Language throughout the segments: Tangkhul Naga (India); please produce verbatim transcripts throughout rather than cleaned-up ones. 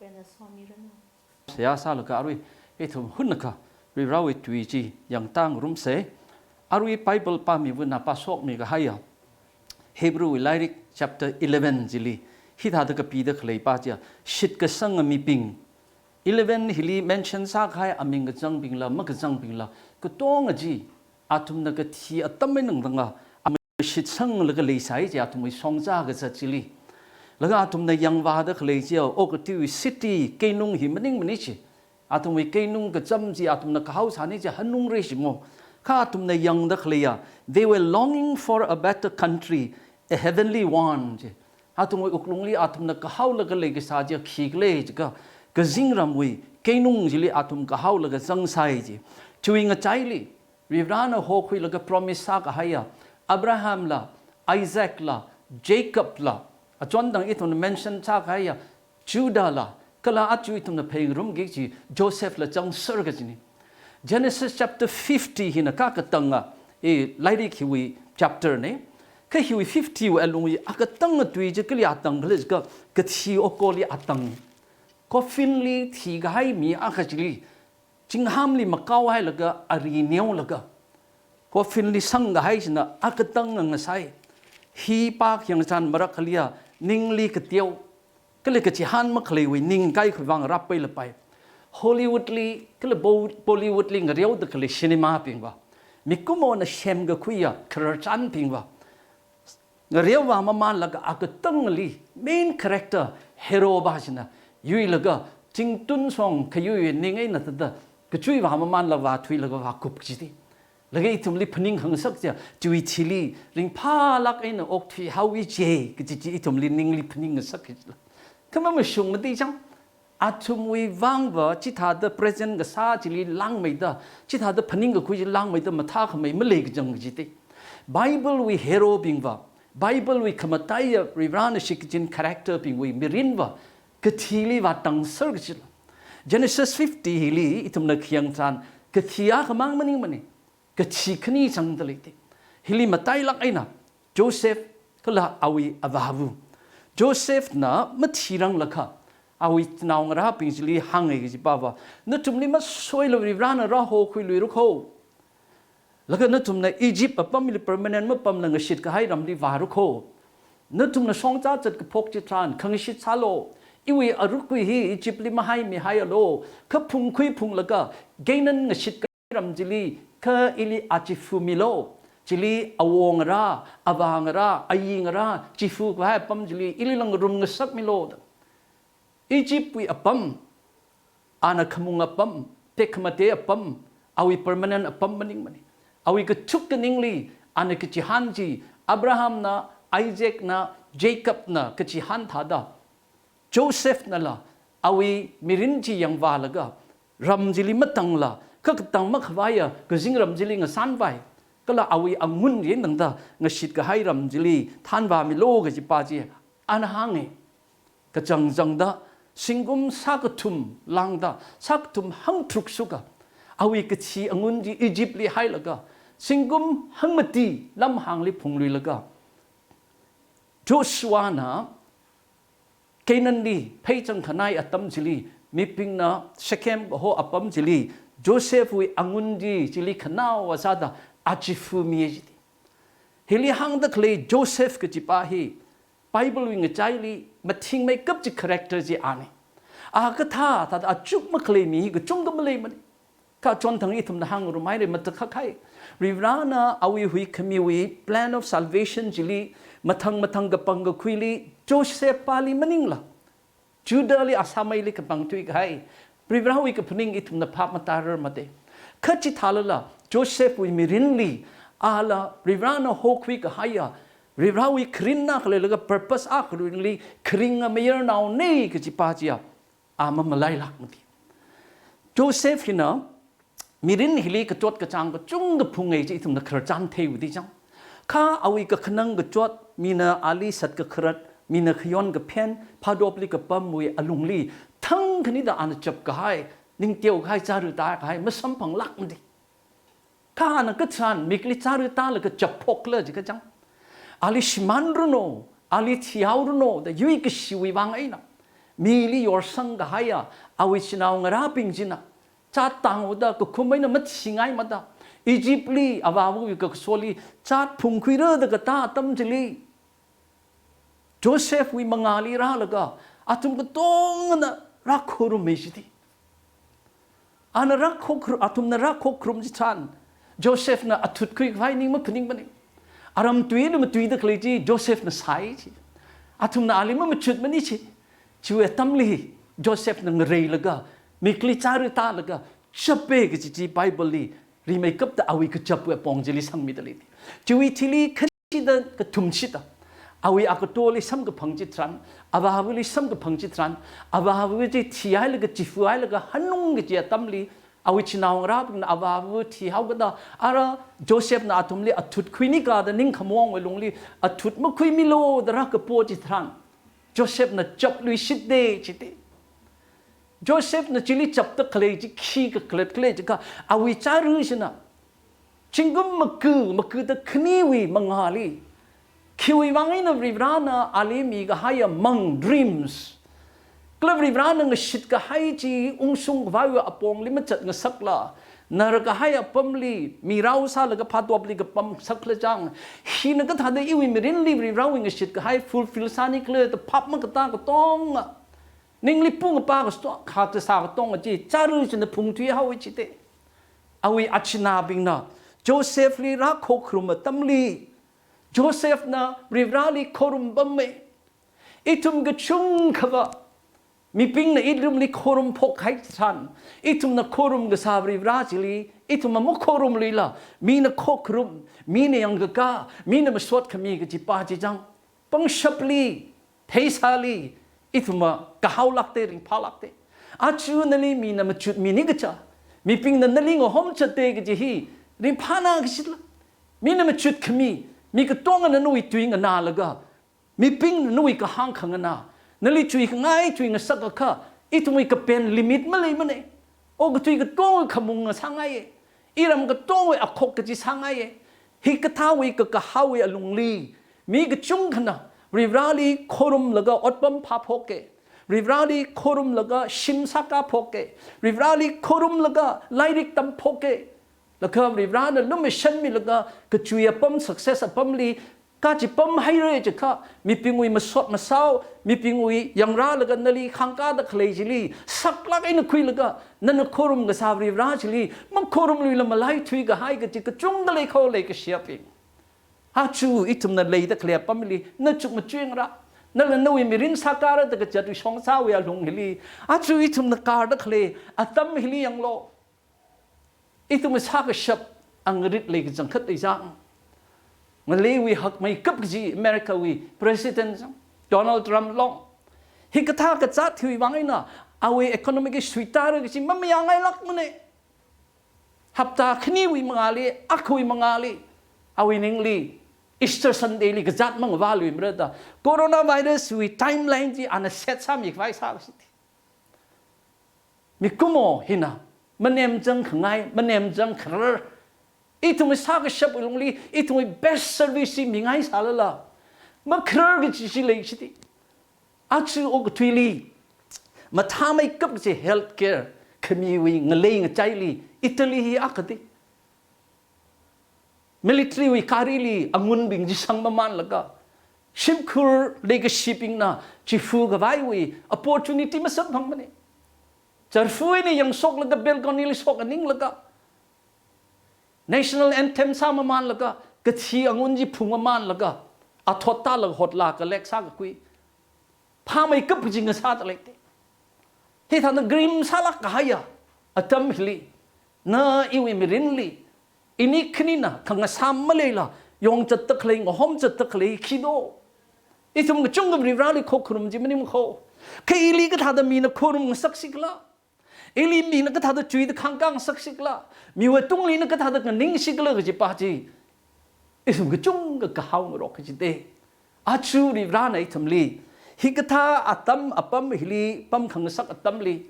Pena somi rana. Seihā sālaga arui ithum hunnakha Varivarawui tui chi yangtā ngarumsa. Arui Bible pāmiwui eina pāshokmi kahaiya Hebrew lairik chapter eleven chili hithāda kapida khalei pa chiya, shitkasanga mibing. Eleven hili mention sākahai aming kazangbingla makazangbingla katonga chi athumna kathi atam eina tangda, aming shitsanglaga leisai chi athumwui shongza kazat chili. Laga athumna yangvāda khalei chiya, okathuiwui city, keinung hi maningmana chi. Athumwui keinung kacham chi athumna kahao sāna chi hanungra shimo. Kha athumna yangda khaleiya, they were longing for a better country, a heavenly one chi. Athumwui wuklungli athumna kahaolaga leikasā chiya khikhala jiakha, kazingramwui keinung chili athum kahaolaga zangsai chi. Chiwui ngachaili, Varivarana hokhuilaga promise sākahaiya Abrahamla, Isaacla, Jacobla, achon tangda ithumna mention sākahaiya Judahla, kala aja ithumna pheingarumki kaji Josephla zangser kajina. Genesis chapter fifty hina kakatanga, eh, lairik hiwui chapter na. Kha hiwui fifty wui alungwui akatanga tui chi kali atang khala jiakha, kathi okoli atang. Coffin li thikahai mi akha chili, chinghamli makaohailaga ari neolaga, coffin li sangkahai china akatanga ngasai. Hi pa khayang chān marak khaliya, ningli kateo, kala kachihān makhaleiwui ningkai khavang rāpailapai. Hollywood li, kala Bo-, Bollywood li ngareoda khalei cinema bingva, mikumona semkakhuiya khararchan bingva, ngareovā mamanlaga akatangli main character hero pa china yuilaga, chingtun shong khayui ning eina thāda, kachuivā mamanla vāthuilaga vākup kajida. Laga ithumli phaningngasak chiya, chiwui thili ringphālāk eina okthuihaowa chi kaji chi ithumli ningli phaningngasak kajila. Kha mamashungmati chang, athumwui vangva chithāda present kasā chili langmeida, chithāda phaningkakhui chi langmeida mathākhamei malei kachang kajida. Bible wui hero bingva, Bible wui khamataiya Varivarana shitkachin character bingwui mirinva, kathili vātangser kajila. Genesis fifty hili ithumna khayang chān, kathi akhamang maningmana. Kathi khani zangda leida. Hili matailāk eina Joseph kala awui avāva. Josephna mathiranglakha awui naongarābing chili hānga kaji pava, nathumli masoila Varivarana rāhokhuiluira kho. Laga nathumna Egypt apamli permanent mapamla ngashitkahai ramli vāra kho. Nathumna shongza zatkaphok chitharan khangashit sālu. Iwui arukwui hi Egypt li mahaimihaialu. Kha phungkhui phunglaga Canaan ngashit ram chili, kha ili achifu milu, chili awongarā, avāngarā, ayingarā, chifu kahai apam chili, ilila ngarumngasakmilu da. Egypt wui apam, ana khamung apam, tekhamatei apam, awui permanent apam maningmana. Awui kachuk kaningli, ana kachihān chi, Abrahamna, Isaacna, Jacobna kachihān thāda, Josephna la, awui mirin chi yangvālaga, ram chili matangla, kha katang makhavaiya kazingram chili ngasānvai, kala awui angun chi tangda ngashitkahai ram chili thanvāmilu kaji pa chi ana hānga. Kachangchangda, zingkum sākathum lāngda, sākathum hangtharuk shuka, awui kathi angun chi Egypt li hailaga, zingkum hangmati lamhāngli phungluilaga, Joshuana Canaan li pheichang khanai atam chili, mibingna Shechem kaho apam chili, Joseph wui angun chi chili khanaowa sāda achifu mi jida. Hili hāngda khalei Joseph kaji pa hi, Bible wui ngachaili mathingmeikap chi character chi ana. A kathā thāda achuk makhalei mi hi kachungkha maleimana. Kha chonthang ithumna hāngngarumhaira matakhak kahai. Varivarana awui huikhamiwui plan of salvation chili, mathang mathang kapangkakhuili, Joseph pali maningla, Judahli asāmeili kapangthui kahai Varivarawui kaphaning ithumna phap matārar mate. Kha chithālala, Joseph wui mirinli, ala Varivarana hokhui kahaiya, Varivarawui kharinna khaleilaga purpose akha kharinli kharinga mayarnaona kaji pa chiya, a mamalailāk mati. Joseph hina mirin hili kachot kachāng kachungkha phunga chi ithumna khararchan theiwui di chang. Kha awui kakhanang kachot, mina ali sat kakharat, mina khayon kaphen, phadopli kapamwui alungli, thang khanida ana chap kahai, ningteo kahai, chara tā kahai masamphanglāk mati. Kha ana kachān mikli chara tālaga chapphokla jikha chang, ali shimānranu, ali thihaoranu da yuikashiwui vang eina, Mili yorsang kahaiya awui chinaongarābing china, chat tangda kakhum eina mathingaimada, Egypt li avāvawui kakasoli chat phungkhuira da katā atam chili, Joseph wui mangāli rālaga athum katongana rākhorummei chiti. Ana rākhokhar-, athumna rākhorum chitharan, Joseph na athut khuikhavai ning maphaningmana. Aram tuina matuida khalei chi Joseph na sāi chi. Athumna ali mamachutmana chi. Chiwui atamli Joseph na ngareilaga, mikli chara tālaga, chapa kaji chi Bible li rimeikapta awui kachapwui apong chili sangmida lei. Chiwui thili khanishida kathumshida, awui akatoli samkaphang chitharan, avāvali samkaphang chitharan, avāva chi thihailaga, chifahailaga hanung kaji atamli, awui chinaongarābingna avāva thihaokada, ara Joseph na athumli athut khuinika da ningkhamaongwui lungli, athut makhuimilu da rākapo chitharan, Joseph na chapluishita chiti. Joseph na chili chapda khalei chi khi kakhalat khala jiakha, awui chara china zingkum maga, magada khaniwui mangāli, khiwui vang eina Varivarana ali mikahaiya mang, dreams, kala Varivarana ngashit kahai chi ungshung khavaiwui apongli machatngasakla, narkahai apamli mirao sālaga phatopli kapamsakla chang, hina kathāda iwui mirinli Varivarawui ngashit kahai fulfill sānikhala da phap makatā katonga, ningli pung apa kasto-, kha kasā katonga chi chara china phungthuihaowa chita. Awui achinabingna Joseph li rākhorum atamli, Joseph na Varivarali khorumpammei. Ithum kachungkhava, mibingna ithumli khorum phokhai tharan, ithumna khorum kasā Varivara chili ithumva makhorumluila, mina khorum, mina yangkaka, mina masot khami kajipa chi chang, pangshapli, theisāli, ithumva kahaolākta, ringphālākta. Aja nali mina machutmini kaja, mibingna nali ngahomchatta kaji hi ringphāna kashitla. Mina machut khami, mi katongana nawui tui nganālaga, mibingna nawui kahāng khanganā, nali chuikhangai chuingasakakha, ithumwui kapen limit maleimana. Okathui katonga khamung ngasāngaiya. Iram katongawui akhok kaji sāngaiya. Hikathāwui kakahaowui alungli, mi kachungkhana Varivarali khorumlaga otpam phāphoka. Varivarali khorumlaga shim sākaphoka. Varivarali khorumlaga lairik tamphoka. Laga Varivarana lumashanmilaga kachui apam, success apamli kachipamhaira jiakha, mibingwui masot masao, mibingwui yangrālaga nali khangkāda khalei chili saklāk eina khuilaga, nana khorum kasā Varivara chili makhorumluila malaithui kahai kaji kachungkha leikho leikashiyabing. Aja ithumna leida khalei apamli nachuk machuingra, nala nawui mirin sākāra da kazatwui shongsāwui alung hili, aja ithumna kārda khalei atam hili yanglu. Ithumwui sākashap angarit lei kachangkhat lei chang. Ngaleiwui hakmeikap kaji America wui President chang, Donald Trump long, hikathā kazāt hiwui vang eina awui economic hi suitāra kaji mamayāngailākmana. Hapta khaniwui mangāli, akhawui mangāli, awui ningli Easter Sunday li kazāt mangavāluimara da, coronavirus wui timeline chi ana set sāmikhavai sākashi ti. Mikumo hina, manemchang khangai, manemchang kharar, ithumwui sākashapwui lungli ithumwui best service chi mingaisālala, makharar kaji chi leishiti. Aja okathuili mathāmeikap kaji healthcare khamiwui ngalei ngachaili Italy hi akhati. Military wui gārili angunbing chi sangmamānlaga, shimkhur leikashibingna chifu khavaiwui opportunity masamphangmana. Chārfu eina yangshoklaga balcony li shok aninglaga, national anthem sāmamānlaga, kathi angun chi phungmamānlaga, athot tālaga hotla collect sākakhui, phāmeikap kaji ngasāda leite. Hithāda grim sālāk kahaiya atam hili, na iwui mirinli, ini khanina khangasām maleila yongchatda khalei, ngahomchatda khalei khi do? Ithum kachungkha Varivarali khokharum chi maningkho. Kha ili kathāda mina khorum ngasaksikhala? Ili mina kathāda chuida khangkā ngasaksikhala? Miwui tungli ina kathāda nganingsikhala kajipa chi ithum kachungkha kahao ngarok kajite. Aja Varivarana ithumli hikathā atam apam hili pamkhangasak atamli,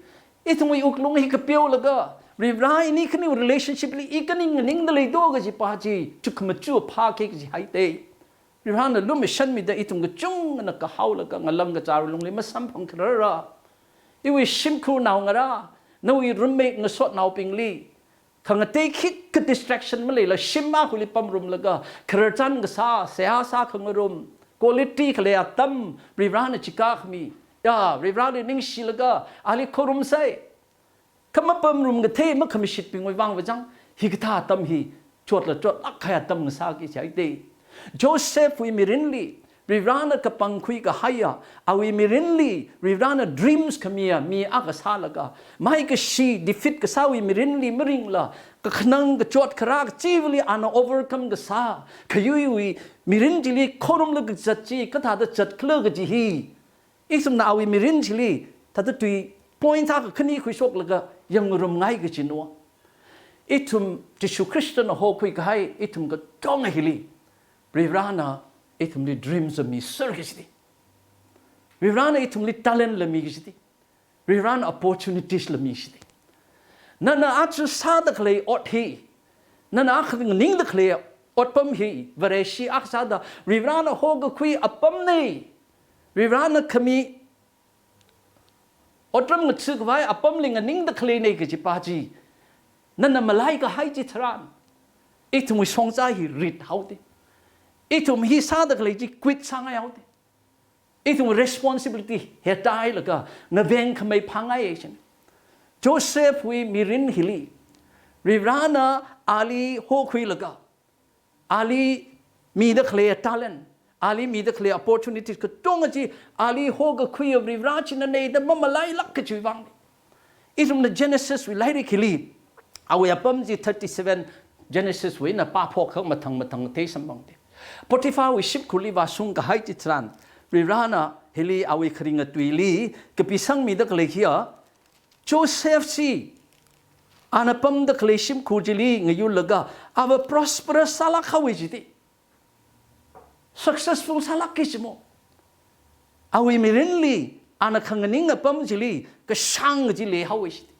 ithumwui wuklung hi kapeolaga, Varivara ini khaniwui relationship li i kaning nganingda leido kajipa chi chukhamaja phāki kaji haite. Varivarana lumashanmida ithum kachungana kahaolaga ngalang kachar lungli masamphangkharara. Iwui shimkhurnao ngarā, nawui roommate ngasotnaobingli, khangatei khikha distraction maleila shim akhali pamrumlaga, khararchan kasā, seihā sākhangarum, quality khalei atam, Varivarana chikākhami. Ya, Varivarali ningshilaga, ali khorumsei. Kha mapamrum kathei makhamashitbingwui vang vāzang, hikathā atam hi chotla chotlāk kahai atam ngasāki jihaida. Josephwui mirinli, Varivarana kapangkhui kahaiya, awui mirinli, Varivarana dreams khamiya mi akha sālaga, maikashi defeat kasāwui mirinli maringla, kakhanang kachot kharā kachivali ana overcome kasā, khayuiwui mirin chili khorumlaga kazat chi, kathāda zatkhala kaji hi. Ithumna awui mirin chili, thāda tui point akha khani khuishoklaga yangngarumngai kajina. Ithum Jishu Khristana hokhui kahai, ithum katonga hili, Varivarana ithumli dreams la miser kajida. Varivarana ithumli talent la mi kajida. Varivarana opportunities la mi kajida. Nana aja sāda khalei ot hi, nana akha nganingda khalei otpam hi, Vareshi akha sāda, Varivarana hokakhui apamna. Varivarana khami otram ngathakhavai apamli nganingda khaleina kajipa chi, nana malai kahai chitharan, ithumwui shongza hi rithaoda. Ithum hi sāda khalei chi quit sāngaihaoda. Ithum responsibility hetailaga ngaveng khamei phāngai china. Josephwui mirin hili, Varivarana ali hokhuilaga, ali mida khalei talent, ali mida khalei opportunities katonga chi, ali hokakhuiya Varivara chinana da mamalailāk kajiwui vangna. Ithumna Genesis wui lairik hili, awui apam chi thirty-seven, Genesis wui eina pāphok khak mathang mathang theisamphangda. Potipharwui shimkhurli vāshung kahai chitharan, Varivarana hili awui kharinga tuili kapisangmida khalei hiya, Joseph chi, ana pamda khalei shimkhur chili ngayurlaga, ava prosperous sālāk haowa jida. Successful sālāka jimo. Awui mirinli, ana khanganing apam chili, kashāng chi leihaowa jida.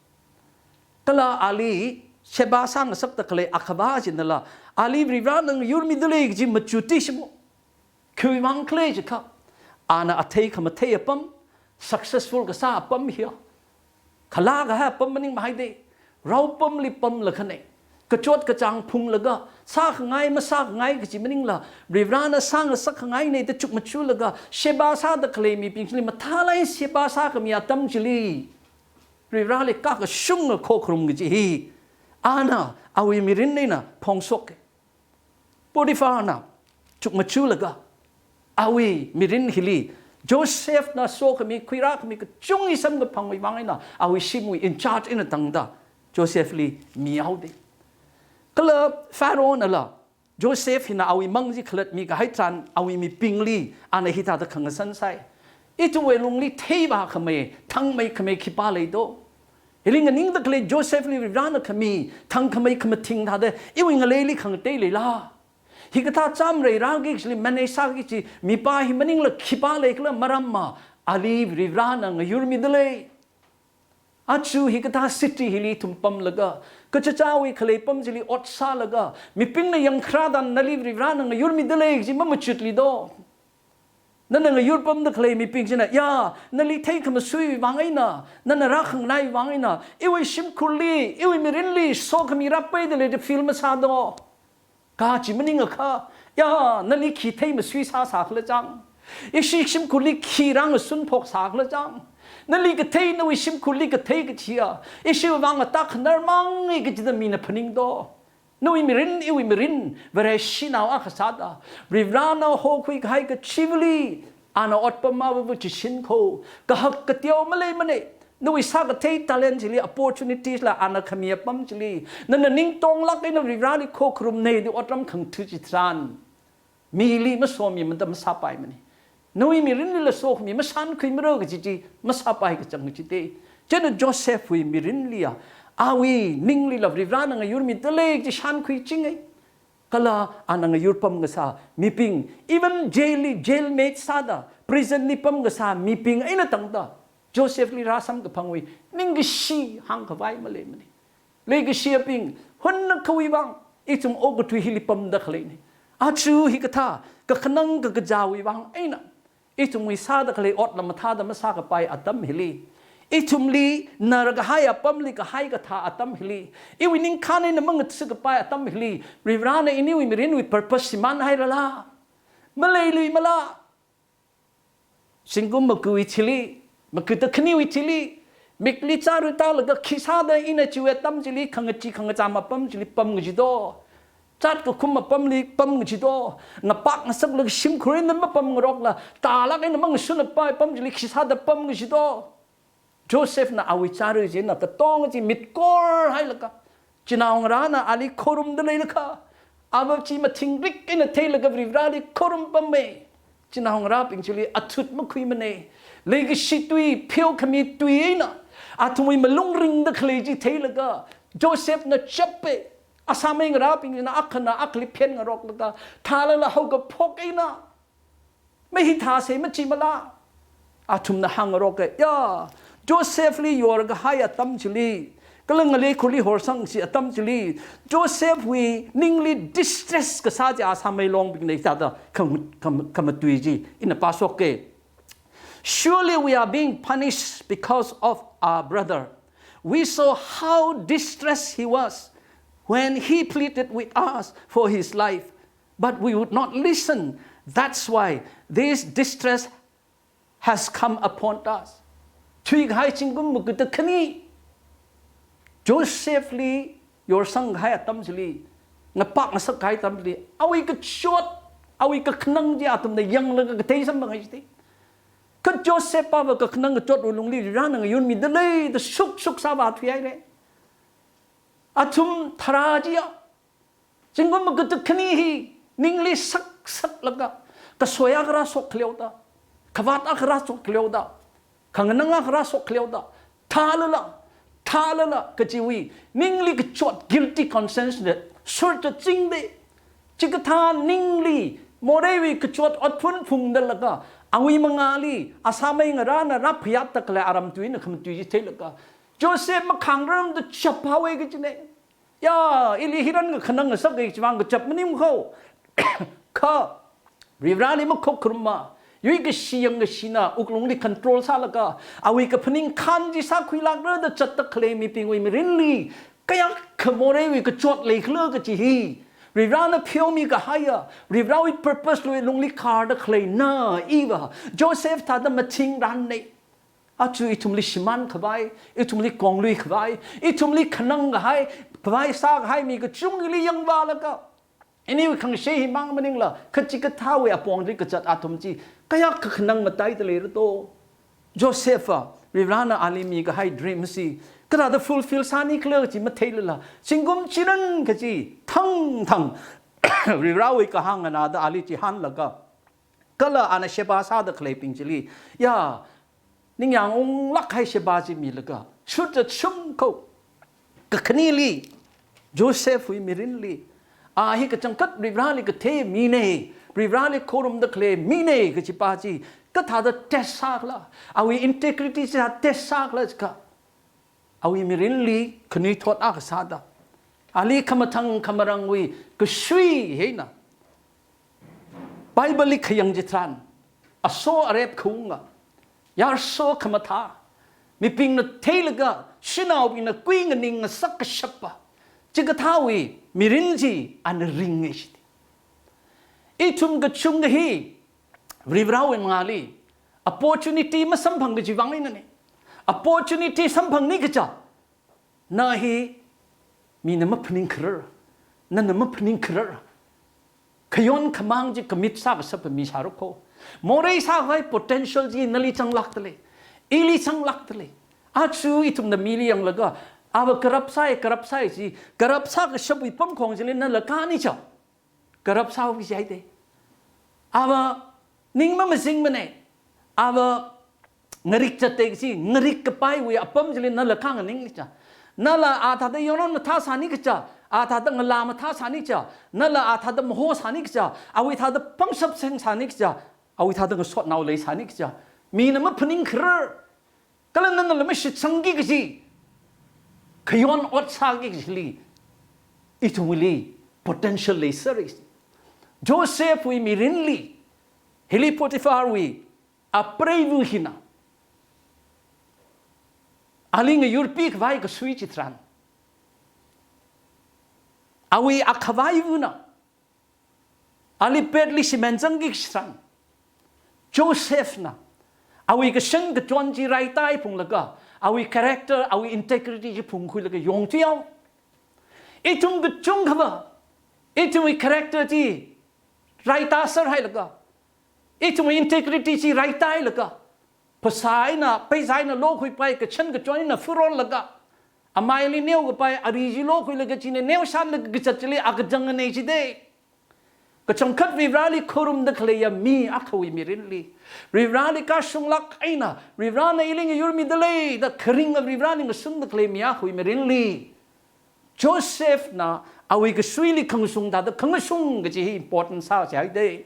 Kala ali, Sheba sāngasakda khalei akhava chinala, ali Varivarana ngayurmida lei kaji machuti jimo. Khiwui vang khala jiakha, ana athei khamathei apam, successful kasā apam hiya, khalā kahai apam maningmahai da, raopamli pamlakhana. Kachot kachāng phunglaga, sākhangai masākhangai kaji maningla, Varivarana sāngasak khangaina da chukmajalaga, Sheba sāda khalei mibingli mathālāk eina Sheba sākhami atam chili, Varivarali kakashunga khokharum kaji hi, ana awui mirin eina phongshoka. Potipharna chukmajalaga, awui mirin hili, Josephna sokhami, khuirākhami kachung hi samkaphangwui vang eina, awui shimwui in charge eina tangda, Josephli mihaoda. Kala Pharaohnala, Joseph hina awui mang chi khalatmi kahai tharan, awui mibingli, ana hithāda khangasan sai. Ithumwui lungli theivā khamei, thangmei khamei khipā leido. Hili nganingda khalei Josephli Varivarana khami, thangkhamei khamathing thāda, iwui ngaleili khangatei leila. Hikathā chāmrei rāki kajili manage sāki kaji, mipā hi maningla khipā leikhala maramma, ali Varivarana ngayurmida lei. Aja hikathā city hili ithum pamlaga, kachichāwui khalei apam chili ot sālaga, mibingna yangkharā tharan nali Varivarana ngayurmida lei kaji mamachutlido. Nana ngayur pamda khalei mibing china, ya, nali theikhamasuiwui vang eina, nana rākhanganaiwui vang eina, iwui shimkhurli, iwui mirinli, sokhami rāpaida lei da feel masādo. Kachi maningakha, ya, nali khi theimasui sāsākhala chang. Ishi shimkhurli khi rāngasun phoksākhala chang. Nali kathei, nawui shimkhurli kathei kachiya, ishiwui vang atak khanar mangi kachida mina phaningdo. Nawui mirin, iwui mirin, Vareshinao akha sāda, Varivarana hokhui kahai kachivali, ana otpam avāva chishin kho, kahak kateo maleimana, nawui sākathei talent chili, opportunities la, ana khami apam chili, nana ningtonglāk eina Varivarali khokharumna da otram khangatha chitharan, mili masomimada masāpaimana. Nawui mirinlila sokhami mashankhuimara kaji chi masāpai kachang kachida. Chieina Josephwui mirinliya, awui ninglila Varivarana ngayurmida lei kaji shankhuichinga. Kala ana ngayur pamkasā mibing, even jail li, jailmate sāda, prison li pamkasā mibing eina tangda, Josephli rāsamkaphangwui ningkashi hāngkhavai maleimana. Leikashiyabing, hunnakhawui vang, ithum okathui hili pamda khaleina. Aja hikathā kakhanang kakazāwui vang eina, ithumwui sāda khalei otla mathāda masākapai atam hili, ithumli narkahai apamli kahai kathā atam hili, iwui ningkhān eina mangatsi kapai atam hili, Varivarana iniwui mirinwui purpose shimānhairala? Maleiluimala? Zingkum makuiwui thili, maku takhaniwui thili, mikli chāra tālaga khisāda ina chiwui atam chili, khangachee khangacham apam chili pamkaji do? Chat kakhum apamli pamkaji do? Ngapak ngasaklaga shimkhur eina mapamngarokla, tālāk eina mangashun kapai apam chili khisāda pamkaji do? Josephna awui chāra china katonga chi mitkorhailaga, chinaongarāna ali khorumda leilakha, ava chi mathingrik eina theilaga Varivarali khorumpamma. Chinaongarābing chili athut makhuimana. Leikashi tui, pheokhami tui eina athumwui malung ringda khalei chi theilaga Josephna chappa. Asāmeingarābingna akhana akhali phenngaroklaga, thālala haokaphok eina mahithāsa machimala? Athumna hāngngaroka, ya, Josephli yorkahai atam chili, kala ngalei khurli horsangsi atam chili, Josephwui ningli distress kasā chi asāmeilongbingna hithāda kham-, kham-, khamatui chi ina pāshoka. "Surely we are being punished because of our brother. We saw how distressed he was when he pleaded with us for his life, but we would not listen. That's why this distress has come upon us." Thuikahai zingkum maku takhani, Josephli yorsangkahai atam chili, ngapak ngasakkahai atam chili, awui kachot, awui kakhanang chi athumna yanglaga kathei samphanga jite. Kha Joseph pava kakhanang kachotwui lungli Varivarana ngayurmida lei da shukshuk sāva thuihaira. Athum tharā chiya, zingkum maku takhani hi ningli saksaklaga, kasoi akha rāshok khaleoda, khavāt akha rāshok khaleoda, khanganang akha rāshok khaleoda, thālala, thālala kajiwui ningli kachot, guilty conscience na surchachingda, chikathā ningli moreiwui kachot otphun phungdalaga, awui mangāli asāmeingarāna rāphayātta khalei aram tuina khamatui chi theilaga, Joseph makhāngrarmada chaphaowa kajina. Ya, ili hi ran kakhanang ngasak kaji vang kachap maningkho. Kha Varivarali makhok kharumma, yuikashi yangkashina wuklungli control sālaga, awui kaphaning khān chi sākhuilākra da zatda khalei mibingwui mirinli kayākha moreiwui kachot leikhala kaji hi Varivarana pheomikahaiya, Varivarawui purpose lui lungli kharda khaleina. Iva Joseph thāda mathingranna. Aja ithumli shimānkhavai, ithumli kongluikhavai, ithumli khanangkahai, khavai sākahai mi kachungkhali yangvālaga, iniwui khangashei himang maningla, kachikathāwui apongli kazat athum chi kayākha kakhanang mataida leira do? Joseph a Varivarana ali mikahai dream chi kathāda fulfill sānikhala chi matheilala, zingkum chiran kaji thangthang Varivarawui kahāng nganāda ali chihānlaga, kala ana sheba sāda khaleibing chili, ya, ningyāng unglākhai sheba chi milaga, shut zat shungkho. Kakhaneli, Josephwui mirinli, a hi kachangkhat Varivarali kathei mina, Varivarali khorumda khalei mina kajipa chi kathāda test sākhala, awui integrity chi test sākhala jiakha, awui mirinli khanuithot akha sāda, ali khamathang khamarangwui kashui hi eina, Bible li khayang chitharan, aso arep khaunga, yarso khamathā, mibingna theilaga shanaobingna kuinganing ngasak kashapa, chikathāwui mirin chi ana ringa jite. Ithum kachungkha hi Varivarawui mangāli opportunity masamphang kaji vang einana. Opportunity samphangni kaja, na hi mina maphaningkharar, nana maphaningkharar, khayon khamāng chi commit sākashapa mi sārakho. Morei sākhavai potential chi nali zanglākda lei, ili zanglākda lei. Aja ithumna mili yanglaga, ava corrupt sāi, corrupt sāi chi, corrupt sākashapwui pamkhong chili nala khani cha, corrupt sāhaoki jihai de. Ava ning mamazingmana. Ava ngarik zatta kaji, ngarik kapaiwui apam chili nala khanganing cha. Nala a thāda yaron mathā sāni kaja, a thāda ngalā mathā sāni kaja, nala a thāda maho sāni kaja, awui thāda pangshap seng sāni kaja, awui thāda ngasotnao lei sāni kaja, mina maphaningkharar, kala nana lam mashitsangki kaji, khayon ot sāki kajili, ithumli potential leisera. Josephwui mirinli, hili Potipharwui apreiva hina ali ngayurpi khavai kasui chitharan, awui akhavaivana ali petli shimānzangki chitharan, Josephna awui kashan kachon chi raitā phunglaga, awui character, awui integrity chi phungkhuilaga yongthuihaowa. Ithum kachungkhava, ithumwui character chi raitā serhailaga, ithumwui integrity chi raitā hailaga, phasā eina, pheisā eina lokhuipai, kashan kachon eina furorlaga, amaili neokapai ari chi lokhuilaga china neoshanlaga kazat chili akachang anei chida. Kachangkhat Varivarali khorumda khaleiya mi akhawui mirinli, Varivarali kashunglāk eina, Varivarana ili ngayurmida lei da kharinga Varivarali ngasunda khalei mi akhawui mirinli, Josephna awui kasuili khangashung thāda khangashung kaji hi important sāsai da.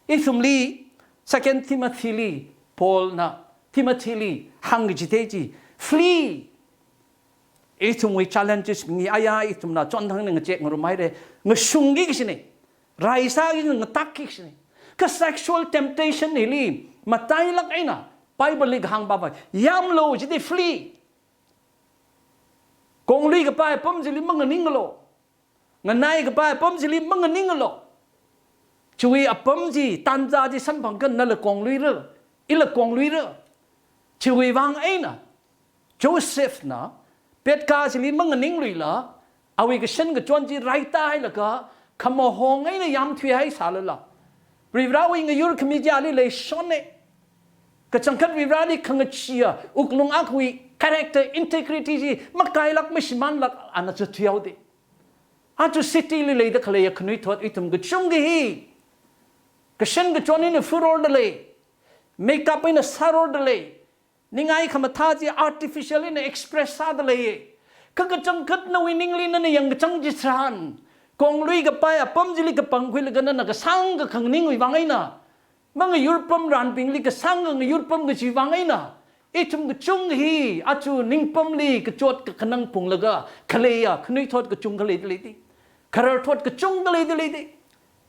Ithumli, Second Timothyli, Paulna Timothyli hāngkaji thei chi, flee. Ithumwui challenges mi aya ithumna chonthang eina ngachek ngarumhaira, ngashungki kajina, raisāki kajina, ngatakki kajina. Kha sexual temptation hili matailāk eina Bibleli kahāng pāpai, yamlu jida, flee. Konglui kapai apam chili manganinglu. Nganai kapai apam chili manganinglu. Chiwui apam chi, tanja chi samphangkha nala kongluira, ila kongluira. Chiwui vang eina Josephna petkā chili manganingluila, awui kashan kachon chi raitā hailaga, khamahong eina yamthuihai sālala, Varivarawui ngayur khami chi ali leishonna. Kachangkhat Varivarali khangacheeya wuklung akhawui character, integrity chi makailāk, mashimānlāk ana zatthuihaoda. Aja cityli leida khaleiya khanuithot ithum kachungkha hi kashan kachon eina furorda lei, makeup eina sārorda lei, ningai khamathā chi artificial eina express sāda lei. Kha kachangkhat nawui ningli nana yangkachang chitharan, konglui kapai apam chili kapangkhuilaga nana kasāngkha khanganingwui vang eina, mangayurpam ranbingli kasāngkha ngayurpam kaji vang eina, ithum kachungkha hi aja ningpamli kachot kakhanang phunglaga khaleiya khanuithot kachungkha leida leida. Khararthot kachungkha leida leida.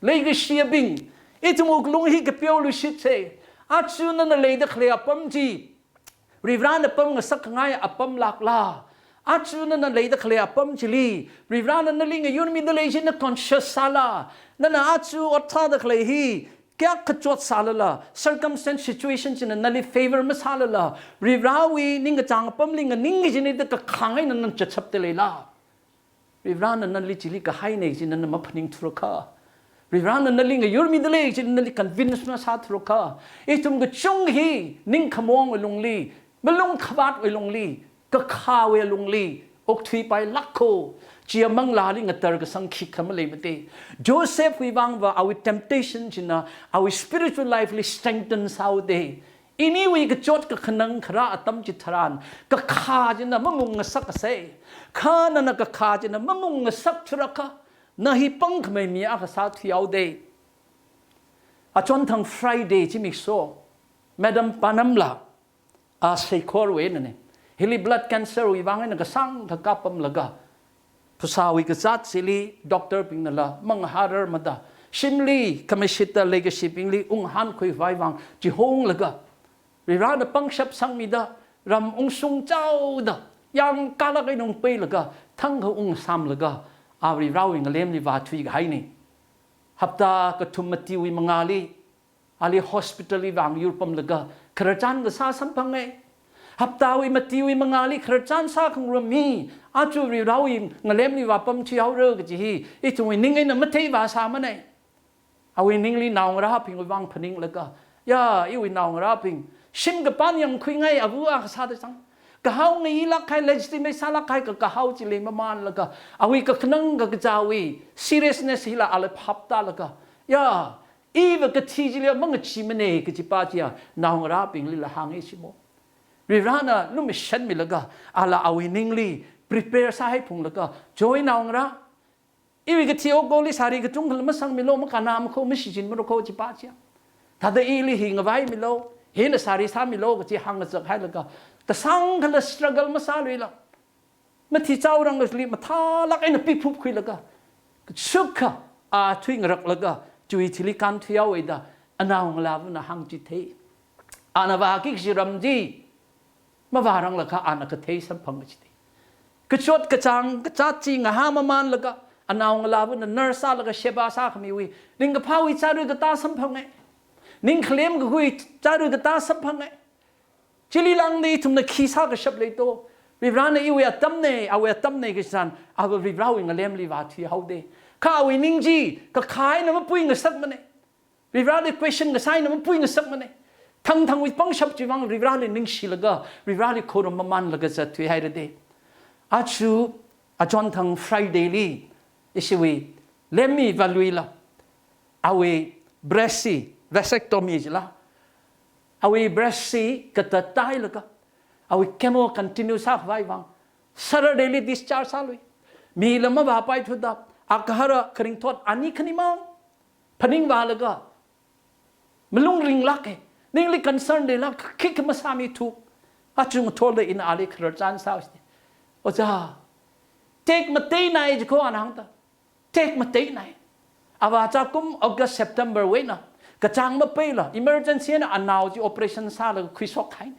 Leikashiyabing, ithum wuklung hi kapeoluishitsa. Aja nana leida khalei apam chi Varivarana pamngasak khangai apamlākla? Aja nana leida khalei apam chili Varivarana nali ngayurmida lei china conscious sāla? Nana aja ot sāda khalei hi kayākha kachot sālala, circumstance, situation china nali favor masālala, Varivarawui ningkachāng apamli nganingki kajina da kakhang eina nana chachapda leila? Varivarana nali chili kahaina kaji nana maphaningthurakha, Varivarana nali ngayurmida lei kaji nali convince masāthurakha, ithum kachungkha hi ningkhamongwui lungli, malungkhavātwui lungli, kakhāwui lungli okthuipailākko. Chiya manglāli ngatar kasang khikha maleimada. Josephwui vangva awui temptation china awui spiritual life li strengthen sāhaoda. Iniwui kachot kakhanang kharā atam chitharan, kakhā china mamungngasaksa. Kha nana kakhā china mamungngasakthura kha, na hi pangkhamei mi akha sāthuihaoda. Achonthang Friday zimiksho, Madam Panamla, a saikorwui einana, hili blood cancer wui vang eina kasāngkha kapamlaga, phasāwui kazāt chili doctor bingnala manghararmada, shimli khamashita leikashibingli unghānkhui khavai vang chihonglaga, Varivarana pangshap sangmida, ram ungshung chaoda, yangkālāk eina ungpeilaga, thangkha ungsāmlaga, a Varivarawui ngalemli vāthui kahaina. Hapta kathum matiwui mangāli, ali hospital li vāngyurpamlaga, khararchan kasā samphanga. Haptawui matiwui mangāli khararchan sākhangarum hi, aja Varivarawui ngalemli vāpamthuihaora kaji hi, ithumwui ning eina matheivāsāmana. Awui ningli naongarābingwui vang phaninglaga, ya, iwui naongarābing, shim kapan yangkhuingai ava akha sāda chang, kahao ngayilāk kahai, legitimate sālāk kahai ka, kahao chili mamānlaga, awui kakhanang kakazāwui seriousness hila ala phaptālaga, ya, iva kathi chili mangacheemana kajipa chiya naongarābinglila hānga shimo. Varivarana lumashanmilaga, ala awui ningli prepare sāhaiphunglaga, choi naongarā, iwui kathi okoli sari kachungkhala masangmilu, makānna makho, mashichinmara kho chipa chiya. Thāda ili hi ngavaimilu, hina sari sāmilu kachi hāngngazak hailaga, kasāngkhala struggle masāluila, mathi chaoranglali mathālāk eina piphupkhuilaga, kachukha a thuingarak laga chiwui thili kānthuihaowa da anaongalāvana hāngchithei. Ana vāki kaji ram chi mavāranglakha ana kathei samphanga chithei. Kachot kachāng kazāt chi ngahā mamānlaga anaongalāvana nurse sālaga sheba sākhamiwui ringkaphāwui chara katā samphange. Ningkhalem kakhui chara katā samphange. Chili lāngda ithumna khi sākashap leito? Varivarana iwui atamne, awui atamne kaji tharan, ava Varivarawui ngalemli vāthuihaode. Kha awui ning chi kakhā eina mapuingasakmane. Varivarali question kasā eina mapuingasakmane. Thangthangwui pangshap chiwui vang Varivarali ningshilaga, Varivarali khorum mamānlaga zatthuihairade. Aja, achonthang Friday li, ishiwui Lemmi Valluila, awui breast chi, vasectomy jila, awui breast chi katattāhailaga, awui chemo continue sākhavai vang Saturday li discharge sālui. Mila mavāpaithuda, agahara kharing thot ani khanimang phaningvālaga, malung ringlāke, ningli concern leilāk, khikha masāmithu. Aja ngathorda ina ali khararchan sāusi. Ojā, tekmateinai jiko ana hāngda. Tekmateinai. Ava chākum August, September wui eina kachāng mapeila, emergency eina anao chi operation sālaga khuishokhaine.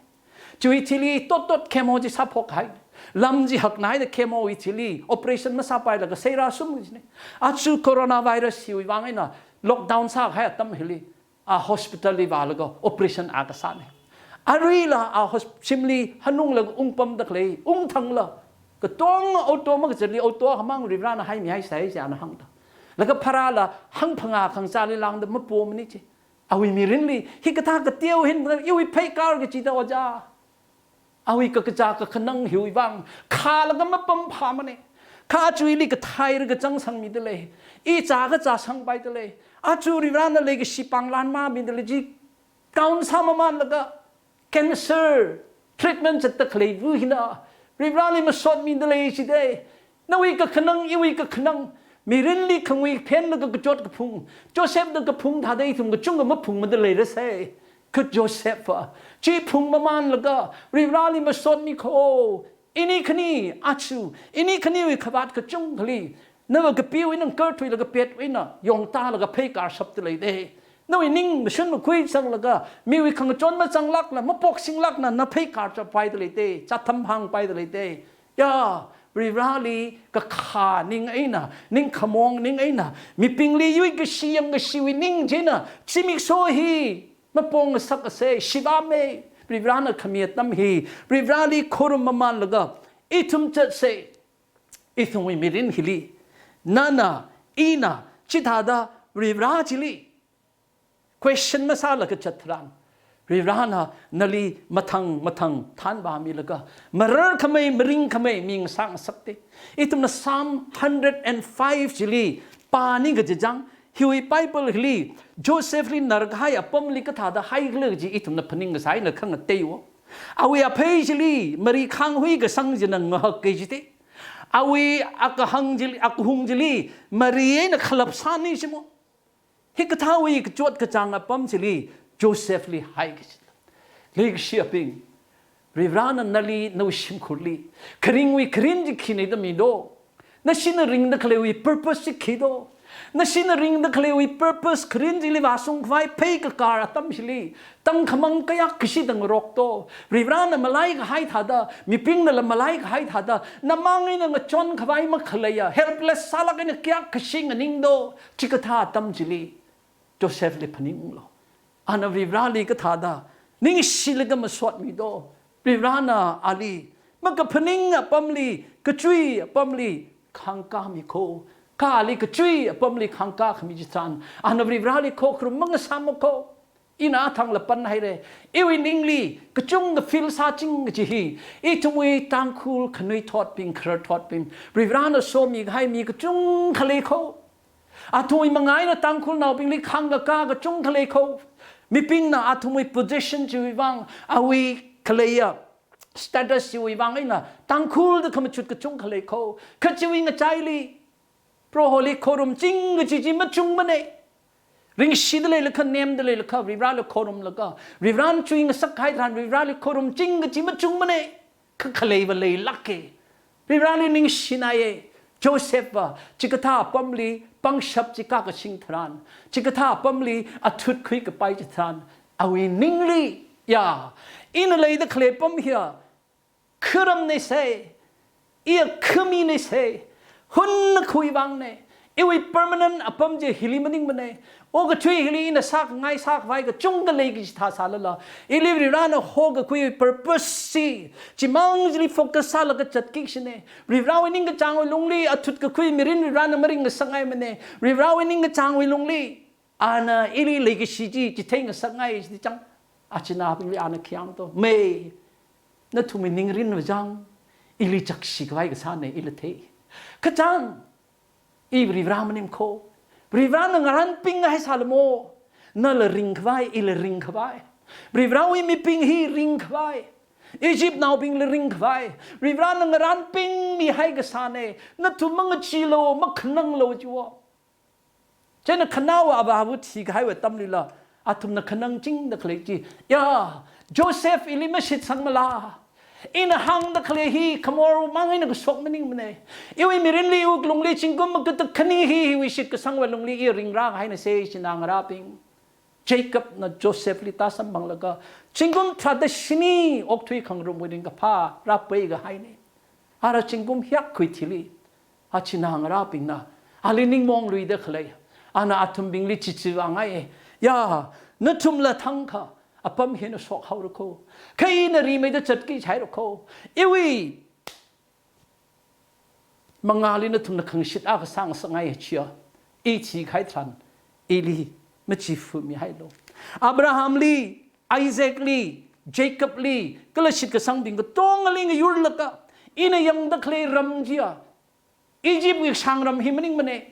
Chiwui thili tot tot chemo chi sāphokhaine. Lam chi haknaida chemo wui thili operation masāpailaga seirā sum jine. Aja coronavirus hiwui vang eina lockdown sākahai atam hili, a hospital li vālaga operation a kasāne. Aruila a hosp-, shimli hanunglaga ungpamda khalei, ungthangla, katonga auto makazatli auto akhamang Varivarana haimihaisai chi ana hāngda. Laga pharāla hangphangā khangachāli lāngda mapomane chi. Awui mirinli, hikathā kateo hin, iwui pheikar kachida ojā. Awui kakazā kakhanang hiwui vang, khālaga mapamphāmane. Kha aja ili kathei rikachang sangmidalei. I chā kazā sangpaidalei. Aja Varivarana leikashi pānglan mamidalei chi, count sāmamānlaga, cancer treatment zatda khaleiva hina, Varivarali masotmidalei chide. Nawui kakhanang, iwui kakhanang, mirinli khangui phenlaga kachot kaphung, Josephna kaphung thāda ithum kachungkha maphungmada leirasai. Kha Joseph va chi phungmamānlaga, Varivarali masotmikho. Ini khani aja, ini khaniwui khavāt kachungkhali, nava kapiwui eina ngakarthuilaga petwui eina yongtālaga pheikar shapda leide. Nawui ning mashun makhui zanglaga, miwui khangachon mazanglākla, mapoksinglākna, na pheikar chappaida leide, chātham hāngpaida leide. Ya, Varivarali kakhā ning eina, ningkhamong ning eina, mibingli yuikashi yangkashiwui ning chieina, zimiksho hi mapongngasakasei, shivāmei. Varivarana khami atam hi, Varivarali khorum mamānlaga, ithum zatsei, ithumwui mirin hili, nana, ina, chithāda Varivara chili question masālaga zat tharan, Varivarana nali mathang mathang thanvāmilaga, mararkhamei, maringkhamei mi ngasāngasakte. Ithumna Psalm hundred and five chili pāni kaji chang, hiwui Bible hili Josephli narkahai apamli kathāda haikhala kaji ithumna phaning kasā eina khangateiwo. Awui aphei chili mari khanghui kasang china ngahak kaji te. Awui akahang chili, akahung chili mari eina khalap sāni chimo. Hikathāwui kachot kachāng apam chili Josephli haiki chila, leikashiyabing, Varivarana nali nawui shimkhurli kharingwui kharin chi khina da mido. Nashina ringda khaleiwui purpose chi khi do? Nashina ringda khaleiwui purpose kharin chili vāshungkhavai pheikakar atam chili, tangkhamang kayākkashi da ngarok do? Varivarana malaikahai thāda, mibingnala malaikahai thāda, namang eina ngachonkhavai makhaleiya, helpless sālāk eina kayākkashi nganingdo? Chikathā atam chili Josephli phaninglo. Ana Varivarali kathāda ningshilaga masotmido? Varivarana ali makaphaning apamli, kachui apamli khangkāmikho. Kha ali kachui apamli khangkākhami chitharan, ana Varivarali khokharum mangasāmakho. Ina athangla panhaire. Iwui ningli kachungkha feel sāching kaji hi, ithumwui Tangkhul khanuithotbing, khararthotbing, Varivarana somikahai mi kachungkha leikho. Athumwui manga eina Tangkhulnaobingli khangkakā kachungkha leikho. Mibingna athumwui position chiwui vang, awui khaleiya status chiwui vang eina Tangkhulda khamachut kachungkha leikho. Kha chiwui ngachaili Proholi khorumching kaji chi machungmane. Ringshida leilakha, nemda leilakha, Varivarali khorumlaga, Varivarana chuingasakhai tharan Varivarali khorumching kaji machungmane. Kha khaleiva leilāke. Varivarali ningshinaiye. Joseph va chikathā apamli pangshap chi kakashing tharan, chikathā apamli athut khuikapai chitharan, awui ningli, ya, ina leida khalei apam hiya kharamnei sei, iya khaminei sei, hunnakhui vangnei, iwui permanent apam chi hili maningmanei, okathui hili ina sākhangai sākhavai kachungkha lei kaji thā sālala, ili Varivarana hokakhui purpose chi, chimang chili focus sālaga zatki kashinei. Varivarawui ningkachāngwui lungli athut kakhui mirin Varivarana maringngasakngaimanei. Varivarawui ningkachāngwui lungli ana ili leikashi chi chitheingasakngai chi chang. Achinabingli ana khi hāngto, mei, nathumwui ningrin vajang, ili chakshi khavai kasānei, ila thei. Kachang, i Varivara maning kho. Varivarana ngaranpingngai sālamo, nala ringkhavai, ila ringkhavai. Varivarawui mibing hi ringkhavai. Egyptnaobingla ringkhavai. Varivarana ngaranpingmihai kasānei. Nathum mangacheelu, makhananglu chiwo. Chieina khanaowa avāva thikahaiwui atamlila, athumna khanangchingda khalei chi, ya, Joseph ili mashitsangmala? Ina hāngda khalei hi khamormang eina kashok maningmanei. Iwui mirinli, wuklungli zingkum makata khani hi, hiwui shitkasangwui lungli i ringrākahainei sei, china ngarābing. Jacobna Josephli tāsamphanglaga, zingkum tharāda shini okthui khangarumwui ringkaphā rāpeikahainei. Ara zingkum hiyakkhui thili, achinā ngarābingna ali ningmaong luida khalei, ana athumbingli chichivāngai. Ya, nathumla thangkha apam hina shokhaora kho. Kha ina rimeida zatki jihaira kho. Iwui mangāli nathumna khangashit akha sāngasakngai chiya, i thikahai tharan ili machifumihailo. Abrahamli, Isaacli, Jacobli, kala shitkasangbing katongali ngayurlaga, ina yangda khalei ram chiya, Egyptwui shangram hi maningmanei.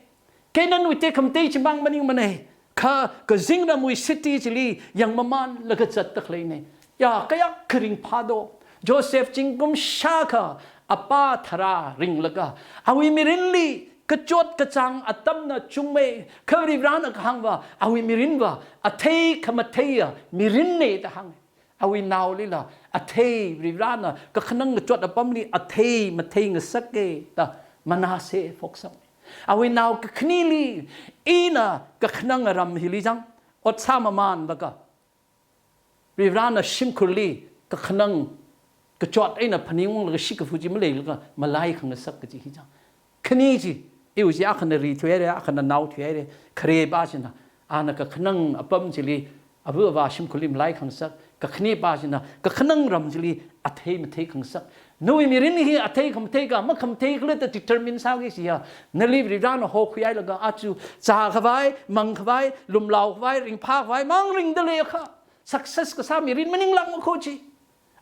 Canaanwui tekhamatei chimang maningmanei. Kha kazingramwui city chili yangmamanlaga zatda khaleinei. Ya, kayākha ringphādo. Joseph zingkum shākha apā tharā ringlaga, awui mirinli kachot kachāng atamna chungmei. Kha Varivarana kahāngva, awui mirinva athei khamatheiya mirinnei da hāng. Awui naolila athei, Varivarana kakhanang kachot apamli athei matheingasaka da Manasseh phoksang. Awui nao kakhaneli ina kakhanang ram hili chang, ot sāmamanlaga, Varivarana shimkhurli kakhanang kachot eina phaningunglaga shikafu chi maleilaga malaikhangasak kaji hi chang. Khani chi, iwui chi akhana ri thuihaira, akhana nao thuihaira, kharepā china, ana kakhanang apam chili, ava avā shimkhurli malaikhangasak, kakhanepā china, kakhanang ram chili athei matheikhangasak. Nawui mirin hi athei khamatheika, makhamatheikhala da determine sāki siya, nali Varivarana hokhuihailaga aja zākhavai, mangkhavai, lumlaokhavai, ringphākhavai mang ringda leiakha, success kasā mirin maninglākma kho chi.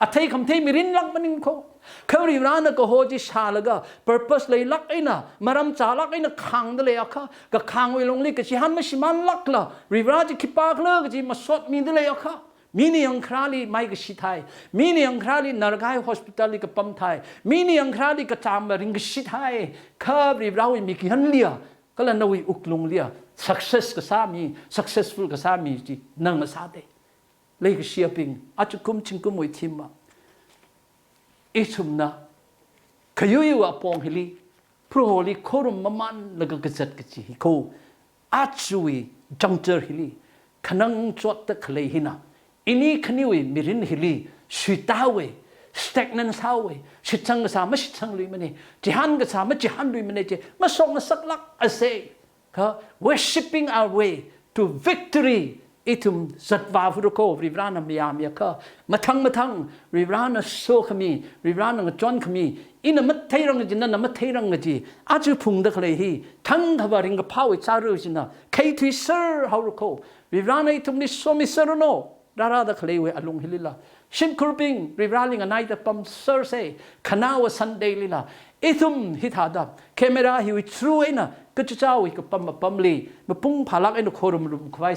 Athei khamathei mirinlāk maning kho. Kha Varivarana kaho chi shālaga, purpose leilāk eina, maram chālāk eina khāngda leiakha, kakhāngwui lungli kachihān mashimānlākla, Varivara chi khipākhala kaji masotmida leiakha, mina yangkharali maikashi thai, mina yangkharali narkahai hospitalli kapam thai, mina yangkharali kachāmva ringkashi thai, kha Varivarawui mikyanliya, kala nawui wuklungliya, success kasā mi, successful kasā mi chi na ngasāda. Leikashiyabing, ajakum zingkumwui theme va, ithumna khayuiwui apong hili, Proholi khorum mamanlaga kazat kaji hi kho. Ajawui juncture hili, khanang chotda khalei hina, ini khaniwui mirin hili suitāhaowa, stagnant sāhaowa, shitsang kasā mashitsangluimanei, chihān kasā machihānluimanei chi masokngasaklākasei. Kha worshiping our way to victory, ithum zatvā hura kho, Varivarana mayāmiakha. Mathang mathang, Varivarana sokhami, Varivarana ngachonkhami, ina matheirang kaji, nana matheirang kaji, aja phungda khalei hi, thangkhava ringkaphāwui chāra china khaithuiser haora kho. Varivarana ithumli somiserranu, rārāda khaleiwui alung hilila. Shimkhurbing, Varivarali nganaida pamsersei, khanaowa Sunday lila. Ithum hithāda, camera hiwui through eina, kachichāwui kapam apamli, mapung phālāk eina khorumrum khavai